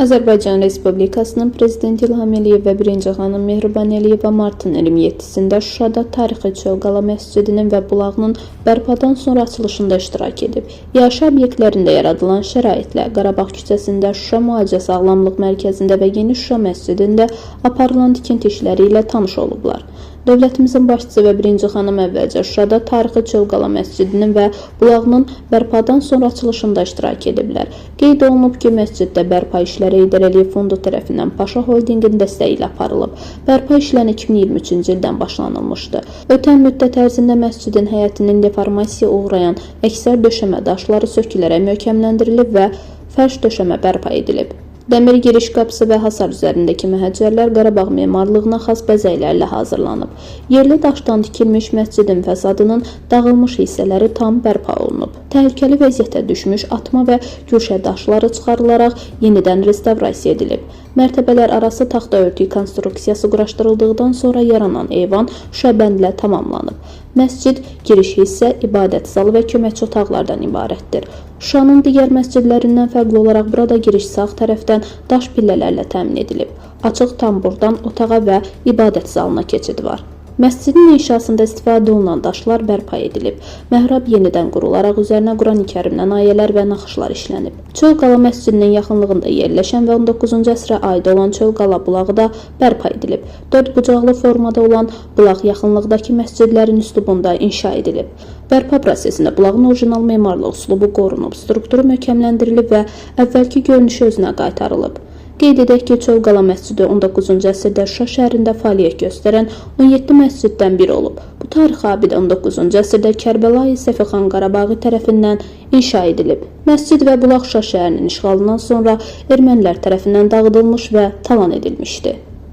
Azərbaycan Respublikasının Prezidenti İlham Əliyev və Birinci xanım Mehriban Əliyeva martın 27-sində Şuşada tarixi Çövqala məscidinin və bulağının bərpadan sonra açılışında iştirak edib. Yaşayış obyektlərində yaradılan şəraitlə Qarabağ küçəsində Şuşa Müalicə Sağlamlıq Mərkəzində və Yeni Şuşa məscidində aparılan tikinti işləri ilə tanış olublar. Dövlətimizin başçısı və birinci xanım əvvəlcə Şuşada tarixi Çövqala məscidinin və bulağının bərpadan sonra açılışında iştirak ediblər. Qeyd olunub ki, məsciddə bərpa işləri Heydər Əliyev Fondu tərəfindən Paşa Holdinqin dəstəyi ilə aparılıb. Bərpa işləri 2023-cü ildən başlanılmışdı. Ötən müddət ərzində məscidin həyətinin deformasiyaya uğrayan əksər döşəmə daşları sökülərək möhkəmləndirilib və fərş döşəmə bərpa edilib. Dəmir giriş qapısı və hasar üzərindəki məhəccərlər Qarabağ memarlığına xas bəzəklərlə hazırlanıb. Yerli daşdan tikilmiş məscidin fasadının dağılmış hissələri tam bərpa olunub. Təhlükəli vəziyyətə düşmüş atma və güşə daşları çıxarılaraq yenidən restavrasiya edilib. Mərtəbələr arası taxta örtük konstruksiyası quraşdırıldıqdan sonra yaranan eyvan şüşəbəndlə tamamlanıb. Məscid giriş hissə, ibadət zalı və köməkçi otaqlardan ibarətdir. Şuşanın digər məscidlərindən fərqli olaraq burada giriş sağ tərəfdən daş pillələrlə təmin edilib. Açıq tamburdan otağa və ibadət zalına keçid var. Məscidin inşasında istifadə olunan daşlar bərpa edilib. Məhrab yenidən qurularaq üzərinə Qurani-Kərimdən ayələr və naxışlar işlənib. Çövqala məscidinin yaxınlığında yerləşən və 19-cu əsrə aid olan Çövqala bulağı da bərpa edilib. Dördbucaqlı formada olan bulaq yaxınlıqdakı məscidlərin üslubunda inşa edilib. Bərpa prosesində bulağın orijinal memarlıq üslubu qorunub, strukturu möhkəmləndirilib və əvvəlki görünüşü özünə qaytarılıb. Qeyd edək ki, Çövqala məscidi 19-cu əsrdə Şuşa şəhərində fəaliyyət göstərən 17 məsciddən biri olub. Bu tarixi abidə 19-cu əsrdə Kərbəlayı Səfixan Qarabağı tərəfindən inşa edilib. Məscid və bulaq Şuşa şəhərinin işğalından sonra ermənilər tərəfindən dağıdılmış və talan edilmişdi.